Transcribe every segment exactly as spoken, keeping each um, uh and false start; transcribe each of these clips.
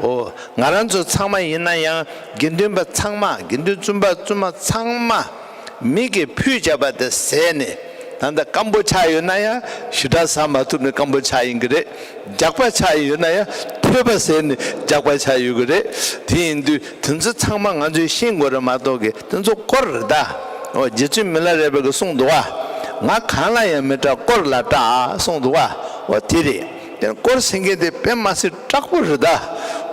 འོ། ང་རང་ཚོ་ཚང་མ་ཡིན་ན་ཡང་དགེ་འདུན་པ་ཚང་མ། དགེ་འདུན་བཙུན་པ་བཙུན་མ་ཚང་མ་མི་གིས་ཕུད་བྱས་པ་དེ་ཟས་ནས། ད་ལྟ་སྐམ་པོ་ཆགས་ཡོད་ན་ཡང་ཞེ་དྲག་ཟ་མ་ཐུབ་ནས་སྐམ་པོ་ཆགས་ཡིན་གྱི་རེད། རྒྱགས་པ་ཆགས་ཡོད་ན་ཡང་ཐོད་པ་ཟས་ནས་རྒྱགས་པ་ཆགས་ཡོད་ཀྱི་རེད། དེ་ཡིན་དུས་དེ་ཚོ་ཚང་མ་ང་ཚོས་ཤེས་དགོས་རེད་མ་གཏོགས་གི། དེ་ཚོ་དཀོར་རེད་ད། འོ། རྗེ་བཙུན་མི་ལ་རས་པ་གིས་གསུངས་འདུག་བ། ང་གང་ལ་ཡང་མི་སྐྲག་དཀོར་ལ་སྐྲག་གསུངས་འདུག་བ། འོ། དེ་རེད། དེ་དཀོར་ཟེར་མཁན་དེ་དཔེ་མ་སྲིད་སྐྲག་པོ་རེད་ད།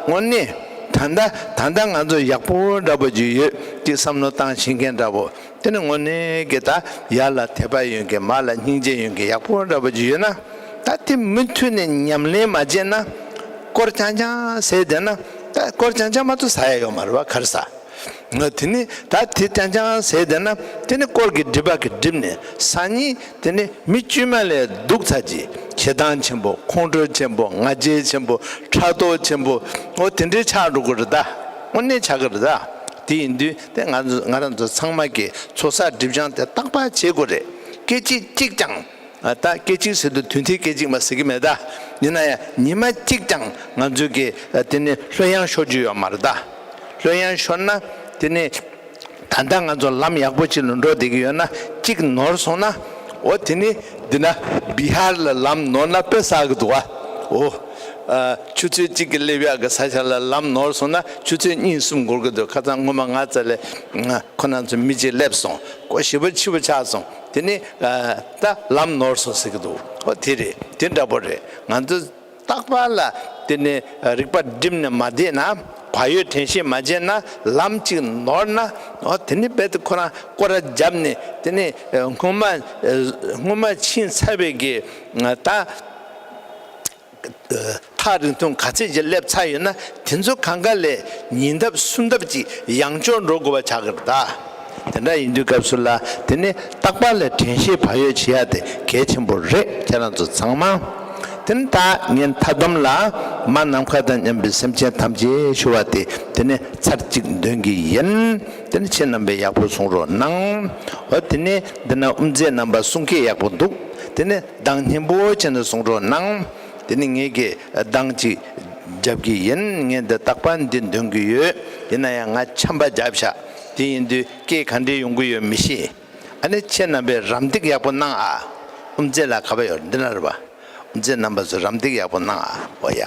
དངོས་གནས། ད་ལྟ་ད་ལྟ་ང་ཚོ་ཡག་པོ་འདྲ་པོ་ཅིག་ཡོད་ཅེས་བསམ་བློ་བཏང་ཤེས་མཁན་འདྲ་པོ། དེ་ནི་དངོས་གནས་ཀྱི་ད་ཡར་ལ་དད་པ་ཡོད་མཁན། མར་ལ་སྙིང་རྗེ་ཡོད་མཁན་ཡག་པོ་འདྲ་པོ་ཅིག་ཡོད་ན། ད་དེ་མུ་མཐུད་ནས་ཉམས་ལེན་མ་བྱས་ན། དཀོར་རྐྱང་རྐྱང་ཟས་བསྡད་ན། ད་དཀོར་རྐྱང་རྐྱང་མ་གཏོགས་ཟ་ཡ་ཡོད་མ་རེད་བ། ག་རེ་ཟ། ང་དེ་ནི་ད་དེ་རྐྱང་རྐྱང་ཟས་བསྡད་ན། དེ་ནི་དཀོར་གྱི་སྒྲིབ་པ་གིས་བསྒྲིབས་ནས་སང་ཉིན་དེ་ནི་མི་དཀྱུས་མ་ལས་སྡུག་ཚར་གྱི། ཞེ་སྡང་ཆེན་པོ། ཁོང་ཁྲོ་ཆེན་པོ། ང་རྒྱལ་ཆེན་པོ། ཕྲག་དོག་ཆེན་པོ། འོ། དེ་འདྲའི་ཆགས་འགྲོ་གི་རེད་ད། དངོས་གནས་ཆགས་ཀྱི་རེད་ད། དེ་ཡིན་དུས་དེ་ང་ང་རང་ཚོ་ཚང་མ་གིས་ཚོགས་བསགས་སྒྲིབ་སྦྱང་དེ་རྟག་པར་བྱེད་དགོས་རེད། སྐད་ཅིག་གཅིག་ཀྱང་། ཨ། ད་སྐད་ཅིག་ཟེར་དུས་དུས་མཐའི་སྐད་ཅིག་མ་ཟེར་གྱི་མེད་ད། ཡིན་ན་ཡང་ཉི་མ་གཅིག་ཀྱང་ང་ཚོས་ཀྱི། ཨ། དེ་ནི་ལྷོད་ཡངས་ཤོར་རྒྱུ་ཡོད་མ་རེད་ད། ལྷོད་ཡངས་ཤོར་ན་དེ་ནི། ད་ལྟ་ང་ཚོ་ལམ་ཡག་པོ་ཅིག་ལ་འགྲོ་བསྡད་ཀྱི་ཡོད་ན། གཅིག་ནོར་སོང་ན། འོ། དེ་ནི་འདི་ན་བི་ཧར་ལ་ལམ་ནོར་ན་དཔེ་བསགས་ཀྱི་འདུག་བ། འོ། ཨ། ཆུ་ཚོད་གཅིག་གི་སླེབས་ཡག་གི་ས་ཆ་ལ་ལམ་ནོར་སོང་ན་ཆུ་ཚོད་གཉིས་གསུམ་འགོར་གྱི་འདུག་ཁ་སང་སྔོན་མ་ང་རྩ་ལས་ཁོ་རང་ཚོ་མི་གཅིག་སླེབས་སོང་། ཁོ་ཞེ་པོ་འཕྱི་པོ་ཆགས་སོང་། དེ་ནི། ཨ། ད་ལམ་ནོར་སོང་ཟེར་གྱི་འདུག་འོ། དེ་རེད། དེ་འདྲ་པོ་རེད། ང་ཚོ་རྟག་པར་ལ་དེ་ནི་རིག་པ་བསྒྲིམས་ནས་མ་བསྡད་ན། བག་ཡོད་དྲན་ཤེས་མ་བྱས་ན། ལམ་གཅིག་ནོར་ན། འོ། དེ་ནི་རྦད་དེ་ཁོ་རང་སྐོར་ར་བརྒྱབ་ནས། དེ་ནི་སྔོན་མ་སྔོན་མ་ཕྱིན་ཚར་བའི་གི། ད་ཐག་རིང་ཐུང་ག་ཚད་ཅིག་སླེབས་ཚར་ཡོད་ན། དེ་ཚོ་གང་ག་ལས་ཉིས་ལྡབ་སུམ་ལྡབ་ཅིག་ཡང་བསྐྱར་འགྲོ་དགོས་པ་ཆགས་ཀྱི་རེད་ད། དེ་འདྲ་ཡིན་དུས་སྐབས་སུ་ལ། དེ་ནི་རྟག་པར་ལ་དྲན་ཤེས་བག་ཡོད་བྱེད་ཡ་དེ་གལ་ཆེན་པོ་རེད། ཁྱེད་རང་ཚོ་ཚང་མ། དེ་ནི་ད་ངས་མཐའ་སྡོམ་ལ། མ་ནམ་མཁའ་དང་མཉམ་པའི་སེམས་ཅན་ཐམས་ཅད་ཞུ་བ་དེ། དེ་ནི་ཚར་གཅིག་འདོན་གྱི་ཡིན། དེ་ནི་ཁྱེད་རྣམ་པས་ཡག་པོ་གསུང་རོགས་གནང་། འོ། དེ་ནི་འདི་ན་དབུ་མཛད་རྣམ་པ་གསུང་སྐད་ཡག་པོ་འདུག་དེ་ནི་གདངས་སྙན་པོ་བྱས་ནས་གསུང་རོགས་གནང་། དེ་ནི་ངས་ཀྱི་གདངས་ཅིག་རྒྱབ་ཀྱི་ཡིན། ངས་འདི་རྟག་པར་འདི་འདོན་གྱི་ཡོད། ཡིན་ན་ཡང་ང་ཆམ་པ་བརྒྱབ་ཤག་དེ་ཡིན་དུས་སྐད་ག་འདྲས་ཡོང་གི་ཡོད་མི་ཤེས། ཨ་ནི་ཁྱེད་རྣམ་པས་རམ་འདེགས་ཡག་པོ་གནང་ཨ། དབུ་མཛད་ལགས། ག་པར་ཡོད། འདི་ན་རེད་པ། དབུ་མཛད་རྣམ་པ་ཚོས་རམ་འདེགས་ཡག་པོ་གནང་ཨ། འོ་ཡ།